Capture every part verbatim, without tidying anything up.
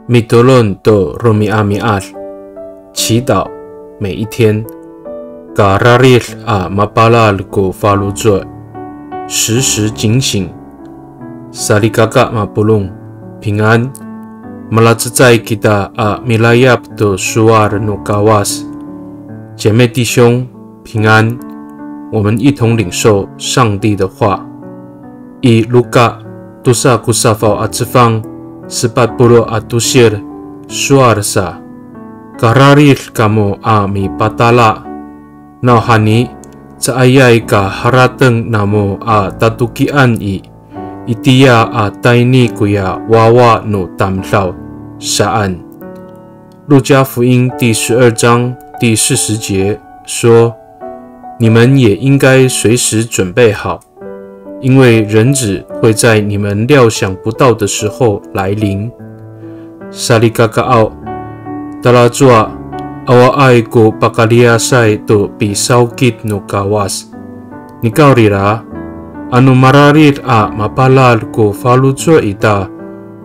Mitolon to romi'ami'ad, 祈祷每一天。Kararid a mapalal ko faloco', 时时警醒。Salikaka mapolong, 平安。Malacecay kita a milayap to sowal no Kawas. 姐妹弟兄，平安。我们一同领受上帝的话。I Luka tosa ko safaw a cefang, sepat polo' a tosil, sowal sa, kararid kamo a mipatala. Nawhani, caayay ka harateng namo a tatokian i, itiya a tayni koya wawa no tamdaw, saan. 路加福音第十二章第四十节说，你们也应该随时准备好，因为人子会在你们料想不到的时候来临。Salikakaaw, talacowa awaay ko pakaliyasay to pisawkit no Kawas. Nikawrira, ano mararid a mapalal ko faloco' ita,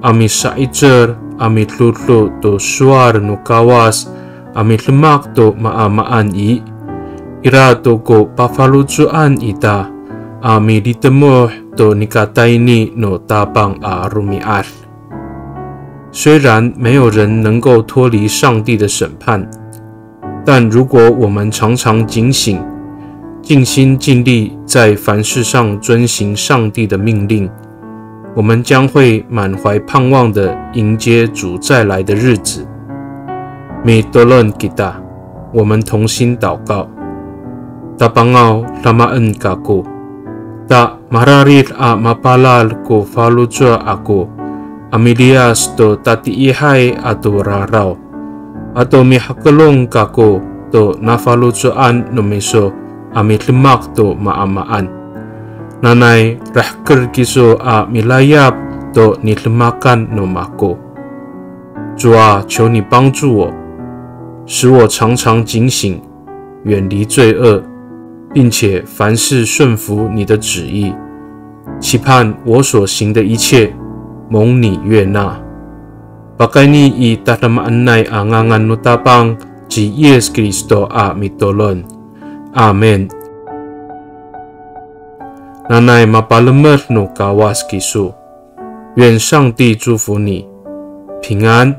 a misa'icel, a midodo to sowal no Kawas, a midemak to maamaan i, ira to ko pafaloco'an ita, a militemoh to nikatayni no Tapang a romi'ad. 虽然没有人能够脱离上帝的审判，但如果我们常常警醒，尽心尽力在凡事上遵行上帝的命令，我们将会满怀盼望地迎接主再来的日子。Mitolon kita, 我们同心祷告。Tapangaw, damaen kako. Ta mararid a mapalal ko faloco' ako, a miliyas to tatiihay ato raraw, ato mihakelong kako to nafaloco'an no miso a midemak to maamaan. Nanay rahker kiso a milayap to nidemakan no mako. 主啊，求你帮助我，使我常常警醒，远离罪恶，并且凡事顺服你的旨意，期盼我所行的一切蒙你悦纳。Pakayni i tadamaanay a ngangan no Tapang ci Yis Kristo a mitolon. Amin. Nanay mapalemed no Kawas kiso. 愿上帝祝福你，平安。